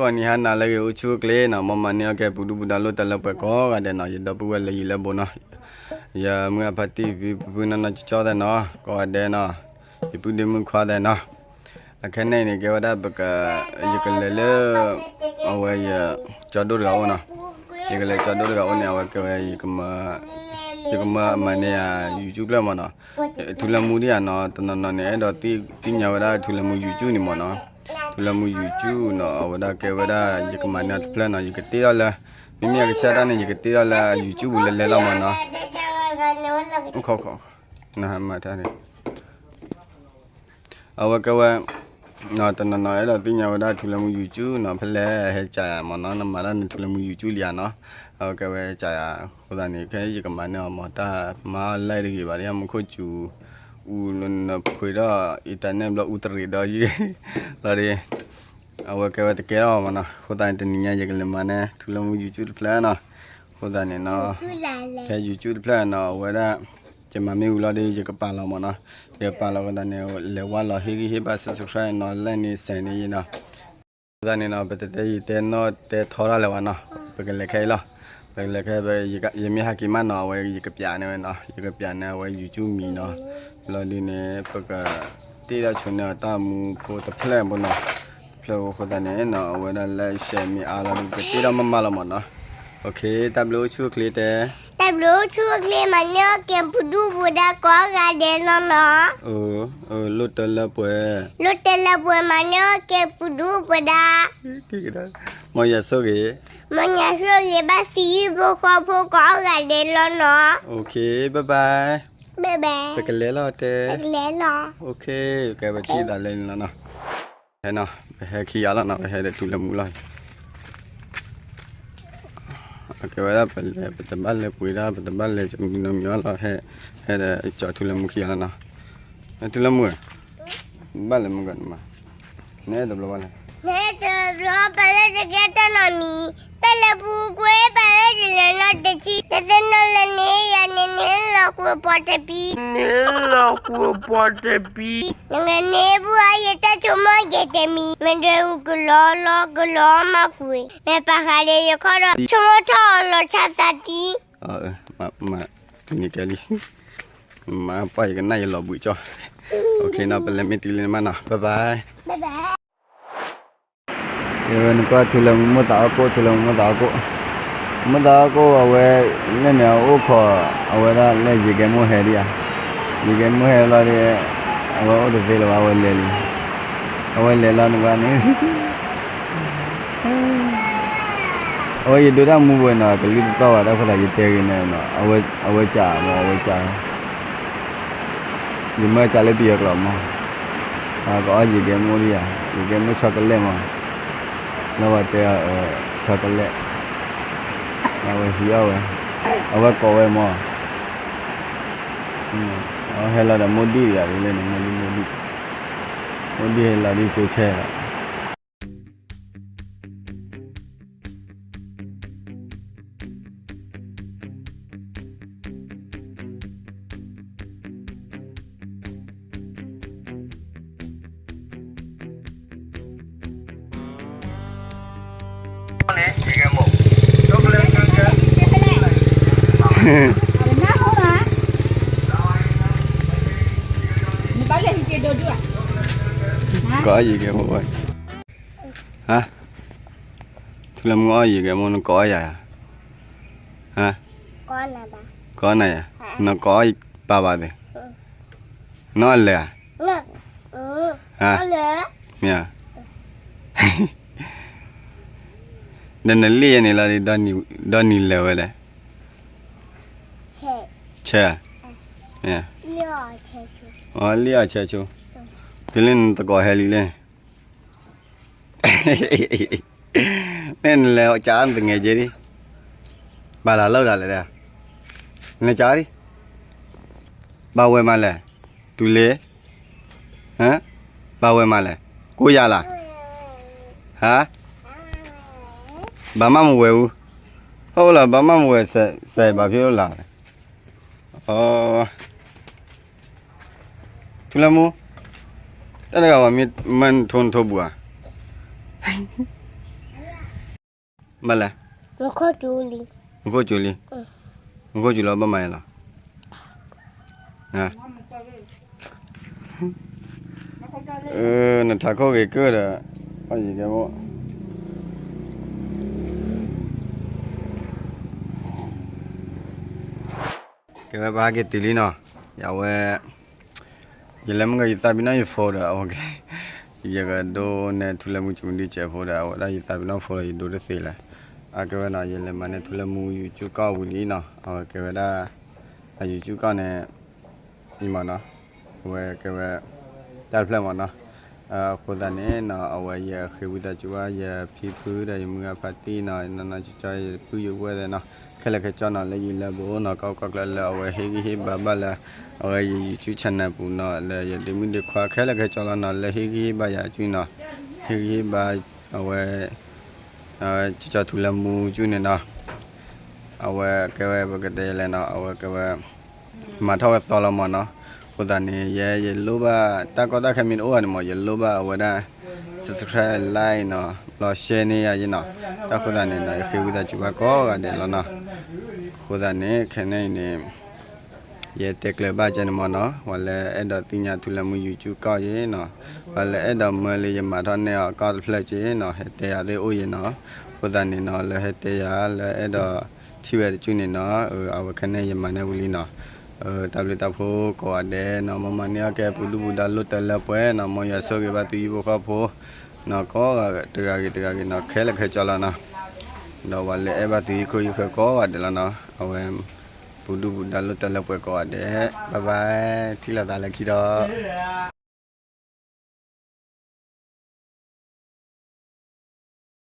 ဂီၤနံၤဟါနၤလၢအဂ့ၤ အိၣ်ဆူၣ်အိၣ်ချ့နီၤ, မ်မၤန့ၢ်အီၣ်ကဲပူၤဒူပူၤဒါလိၣ်တၢ်လၢပှဲၤကိးဂၤဒဲးနီၤ, ယဒီပုၢ်ဝဲၢ်လၢယံၤလၢဘူးနီၤ, ယမုၢ်အဖါတံၢ်ဖံဖုနီၢ်နီၢ်ကၠီကၠီသဲးနီၤ, ကိးဂၤဒဲးနီၤ, ယပုၢ်ဒ့မုၣ်ခွါသဲးနီၤ, အခဲန့ၣ်န့ၣ် ကဲဝဲဒၣ်ပက, ယကလဲၤလၢ, အဝဲယ, ကၠီဒိၣ်တဂၤအိၣ်နီၤ, ယကလဲၤကၠီဒိၣ်တဂၤအိၣ်န့ၣ် အဝဲကဲဝဲ, ယကမၤမၤန့ၢ်ယၤ YouTube ဖျၢၣ်မးနီၤ, ထူလၢမူဒံးဧါနီၤ, တနီၤနီၤန့ၣ် အဲၣ်ဒိးသ့ၣ်ညါဝဲဒၣ်ထူလၢမူ YouTube န့ၣ်မးနီၤ, ထူလၢမူ YouTube နီၤ, အဝဲဒၣ်ကဲဝဲဒၣ် ယကမၤန့ၢ်အီၤတဖျၢၣ်နီၤ, ယကတ့ထီၣ်လၢ, မ့မ့ၢ်အကစၢ်တၢ်န့ၣ် ယကတ့ထီၣ်လၢ YouTube ပူၤလဲၤလဲၤလီၤမးနီၤ, အဝဲကဲဝဲ, တနီၤနီၤအဲၣ်ဒိးသ့ၣ်ညါဝဲဒၣ်ထူလၢမူ YouTube နီၤ, ဖဲလဲၣ်ဟဲကၠးယၤမးနီၤ, နမၤတၢ်နထူလၢမူ YouTube လံဧါနီၤ, အဝဲကဲဝဲကၠးယၤ, အဃိသတးန့ၣ် ခဲအံၤယကမၤန့ၢ်အီၤမး, တၢ်မၤအီၤလၢတဂ့ၤဘၣ်လံ, မူခိၣ်စူၤ, အူလၢနဖှ့ဒီး internet ဘျီအူတရံးဒီးယ, လီၤဒီး, အဝဲကဲဝဲတကဲထီၣ်မးနီၤ, အဃိသတးန့ၣ် တနံၤညါယကလဲၤမၤန့ၢ် ထူလၢမူ YouTube တဖျၢၣ်နီၤ, အဃိသတးန့ၣ်နီၤ, ဖဲ YouTube တဖျၢၣ်နီၤ အဝဲဒၣ်, ယမၤမ့ၢ်ဝံၤလီၤဒီး ယကပာ်လီၤမးနီၤ, ယကပာ်လီၤအဃိသတးန့ၣ် လဲၤဝါလီၤဟ့ၣ်ဂံၢ်ဟ့ၣ်ဘါ subscribe နီၤ, like န့ၣ် share န့ၣ်ယနီၤ, အဃိသတးန့ၣ်နီၤ ပတတဲယတဲနီၣ်တဲထီတၢ်လၢၤဘၣ်နီၤ, ပကလဲၤခဲအံၤလီၤ, ပကလဲၤခဲ, ယမ့ၢ်ဟဲက့ၤမးနီၤ အဝဲယကပျးန့ၢ်ဝဲနီၤ, ယကပျးန့ၢ်အဝဲ YouTube မံၤနီၤ, လီၤဒုးန့ၣ် ပက, တ့ဒီးဆိန့ၢ်အီၤတၢ်မူဖိတဖျၢၣ်ဖိနီၤ, တဖျၢၣ်ဖိအဃိသတးန့ၣ်နီၤ အဝဲဒၣ် like share မ့ၢ်အါလီၤဒုး ပတ့ဒီးမးမးလီၤမးနီၤ, တၢ်ဘျုးအိၣ်ဆူၣ်အိၣ်ချ့တဲ, တၢ်ဘျုးအိၣ်ဆူၣ်အိၣ်ချ့ မၤန့ၢ်အီၣ်ကဲပူၤဒူပူၤဒါကိးဂၤဒဲးလီၤနီၤ, လိၣ်တၢ်လၢပှဲၤ, လိၣ်တၢ်လၢပှဲၤ မၤန့ၢ်အီၣ်ကဲပူၤဒူပူၤဒါ, မ်ယွၤဆိၣ်ဂ့ၤ, မ်ယွၤဆိၣ်ဂ့ၤ ဘၣ်စံးဟံၣ်ဖိဃီဖိကိးဂၤဒဲးလီၤနီၤ, ပကလဲၤလီၤတဲ, ပကလဲၤလီၤ, ကဲပထံၣ်သးလၢန့ၣ်လီၤနီၤ, ဟဲနီၤ ပဟဲခံဂၤလီၤနီၤ, ပဟဲဒီးထူလၢမူလီၤ, ကဲဝဲဒၣ်ပလဲၤ ပတဘၣ်လဲၤပှ့ၤဒၣ် ပတဘၣ်လဲၤမံနီၤမံအီၣ်လီၤ, ဟဲ, ဟဲဒီးကၠီထူလၢမူခံဂၤလီၤနီၤ, ထူလၢမူဧၢ, ဘၣ်လဲၤမုၢ်ကီးန့ၣ်မး, နအဲၣ်တဘျီဘၣ်လဲၣ်, နအဲၣ်တဘျီပှၤလၢတကဲတၢ်နီတမံၤ, တၢ်လဲၤပူၤကွံာ်ပှၤလၢတလဲၤနီတထံၣ်, တသ့ၣ်နီၣ်လၢန့ၣ် ယၤန့ၣ်န့ၣ်လီၤကွံာ်ပှၤတပံၤ, န့ၣ်လီၤကွံာ်ပှၤတပံၤ, နဂၤန့ၣ်ဘူၣ်အါယတၢ်ဆိကမိၣ်ယဲၢ်တမံၤ, မ့ၢ်ဒွဲၣ်အူကလီလီကလီမးကွံာ်, မ့ၢ်ပာ်ဃာ်ဒီးယခီဒီး ဆိကမိၣ်ထီၣ်အီၤလီၤဆါသးတံၢ် မၤ, မၤ, တနံၤကဲလံ, မၤပှၢ်ယကနၣ်ယလီၤဘှံးကၠီ, အိၣ်ခ့နီၤ ပလဲၤမ့ၢ်တုၤလံန့ၣ်မးနီၤ bye bye, နကွၢ်ထူလၢမူမိၢ်သးအီၣ်ကိၣ် ထူလၢမူမိၢ်သးအီၣ်ကိၣ်, မိၢ်သးအီၣ်ကိၣ်အဝဲ, လၢန့ၣ်အအိၣ်ခိး, အဝဲဒၣ်လၢယကဲမိၢ်ဟဲဒံးဧါ, ယကဲမိၢ်ဟဲလီၤဒီး, အဝဲအိၣ်တသ့လၢၤဘၣ် အဝဲလဲၤလံ, အဝဲလဲၤလီၤနကွၢ်န့ၣ် အဝဲယဒိတၢ်မူဝဲနီၤ ကလုၢ်တတီၢ်ဘၣ် တၢ်ဖိသးယတဲဂ့ၤန့ၣ်နီၤ အဝဲစးမး အဝဲစး, ယမၢစးလၢပယီၤကျိာ်မး, ကအီၣ်ယကဲမိၢ်ဒံးဧါ, ယကဲမိၢ်ဆီကလဲၣ်မး, လၢဝဲတဲအီၤ, ဆီကလဲၣ်, အဝဲဟံးအီၣ်ဝဲ, အဝဲကိးဝဲမး, အဝဲဟဲလီၤဒီးမိၢ်ဒံၣ်ဧါ ဒ်လဲၣ်န့ၣ် မိၢ်ဒံၣ်, မိၢ်ဒံၣ်, မိၢ်ဒံၣ်ဟဲလီၤဒ်ကၠိဆဲး ကီးယံၤကဲမိၢ်ဝဲ, ဟါ, ထူလၢမူအီၣ်ယံၤကဲမိၢ် နကိးအီၣ်ယၤ, ဟါ, ကိးနၤယၤ, နကိးအီၣ်ပၢ်ဘၣ်သ့ၣ်, နအီၣ်လဲၣ်ဧါ, ဟါ, မ့ၢ်ဧါ, ဒီးနလံၣ်ယဲန့ၣ်လီၤ, ဒီးနံၤလဲၤဝဲလဲၣ်, ဆဲ, မ့ၢ်ဧါ, လံၣ်အီၣ်ဆဲဆိ, တုၤလၢနသကိးဟဲလံလဲၣ် မ့ၢ်နလဲၤကးနသငဲးက့ဒံး, ဘၣ်လၢလီၤဒၣ်လဲၣ်, နလဲၤကးဒံး, ဘၣ်ဝဲမးလဲၣ်, တုၤလ့, ဘၣ်ဝဲမးလဲၣ်, ကိးယၤလၢ, ဟါ, ဘၣ်မးမဝဲအူ, ဟိလီၤ ဘၣ်မးမဝဲ, စဲးဘၣ်ဖဲလၢ် ထူလၢမူ, တၢ်တဂၤဝဲမ့ၢ်မၢနထိနထိဘူးဧါ, မ့ၢ်လဲၣ်, မူခိၣ်စူၤလံ, မူခိၣ်စူၤလံ, မူခိၣ်စူၤလီၤဘၣ်မၤယဲလီၤ, နထးခိၣ်ဂ့ၤကၢၢ်ဒီး, အီယံၤကဲဘိ ကဲဝဲပဟဲက့ၤတုၤလံနီၤ, ယဝဲ, ယလဲၤမုၢ်ကယသးပ့ၤနီၣ်ယ phone ဒီး အဝဲကဲ, ယကဒိးနဲၣ်ထူလၢမူစူၤမဒုစဲးဖိဒီး အဝဲဒၣ်ယသးပ့ၤနီၣ် phone လီၤယဒိးတသ့လၢၤ, အကဲဝဲနီၤ ယလဲၤမၤန့ၢ်ထူလၢမူ YouTube ကီၢ်ဝံၤလံနီၤ, အဝဲကဲဝဲဒၣ်, အ YouTube ကီၢ်န့ၣ်, အံၤမ့ၢ်နီၤ, အဝဲကဲဝဲ, တၢ်တဖျၢၣ်မ့ၢ်နီၤ, အဃိသတးန့ၣ်နီၤ အဝဲယဃ့ဝံသးစူၤဘၣ် ယဖံဖုဒီးယမုၢ်ဂၤဖါတံၢ်နီၤ နီၢ်နီၢ်ကၠီကၠီ ယပုၢ်ယဝဲၢ်သ့ၣ်နီၤ, ခဲလၢာ်ခဲဆ့နီၤ လၢယံၤလၢဘူးနီၤ ကီၢ်ကီၢ်ကျၢၢ်လၢအဝဲဟ့ၣ်ဂံၢ်ဟ့ၣ်ဘါဘၣ်လၢ, အဝဲယ YouTube channel ပူၤနီၤ လၢယဒ့မုၣ်ဒ့ခွါခဲလၢာ်ခဲဆ့လီၤနီၤ လၢဟ့ၣ်ဂံၢ်ဟ့ၣ်ဘါယၤစုနီၤ, ဟ့ၣ်ဂံၢ်ဟ့ၣ်ဘါ, အဝဲ ကၠီကၠီထူလၢမူစုန့ၣ်နီၤ, အဝဲကဲဝဲပကတဲလဲၣ်နီၤ အဝဲကဲဝဲ, မၤထီၣ်ဝဲသီလီၤမ့ၢ်နီၤ, အဃိသတးန့ၣ် ယဲယလိၣ်ဘၣ် တၢ်ကီတၢ်ခဲမ့ၢ်တအိၣ်ဘၣ်န့ၣ်မ့ၢ် ယလိၣ်ဘၣ်အဝဲဒၣ်, subscribe like နီၤ ဘျီ share န့ၢ်ယၤယဲနီၤ, တၢ်ဃိသတးန့ၣ်နီၤ ယဃ့ဝံသးစူၤဘၣ်ကိးဂၤဒဲးလီၤနီၤ, အဃိသတးန့ၣ် ခဲန့ၣ်အံၤန့ၣ် ယတဲကျၢၤဘၣ်ကဲန့ၣ်မ့ၢ်နီၤ ပှၤလၢအဲၣ်ဒိးသ့ၣ်ညါထူလၢမူ YouTube ကီၢ်ယဲနီၤ, ပှၤလၢအဲၣ်ဒိးမၢလၢယမၤထီၣ်န့ၢ်အီၤကီၢ်တဖျၢၣ်ကဲနီၤ ဟဲတဲယၤသ့ၣ်အိၣ်ယဲနီၤ, အဃိသတးန့ၣ်နီၤ လၢဟဲတဲယၤလၢအဲၣ်ဒိးထံၣ်ဝဲတစုန့ၣ်နီၤ အဝဲခဲန့ၣ်ယမၤန့ၢ်ဝံၤလံနီၤ, တၢ်ဘျုးတၢ်ဖှိၣ်ကိးဂၤဒဲးနီၤ မ်မၤန့ၢ်အီၣ်ကဲပူၤဒူၣ်ပူၤဒါလိၣ်တၢ်လၢပှဲၤနီၤ မ်ယွၤဆိၣ်ဂ့ၤဘၣ်သုဟံၣ်ဖိဃီဖိ, နီၤကိးဂၤတဂၤဂ့ၤတဂၤဂ့ၤနီၤ ခဲလၢာ်ခဲဆ့လီၤနီၤ, ဒီးပှၤလၢအဲၣ်ဘၣ်သုဟံၣ်ခိၣ်ဟံၣ်ဃၢၤကိးဂၤဒဲးလီၤနီၤ အဝဲ, ပူၤဒူၣ်ပူၤဒါလိၣ်တၢ်လၢပှဲၤကိးဂၤဒဲး, bye bye ထံၣ်လိာ်သးလၢခံဒီး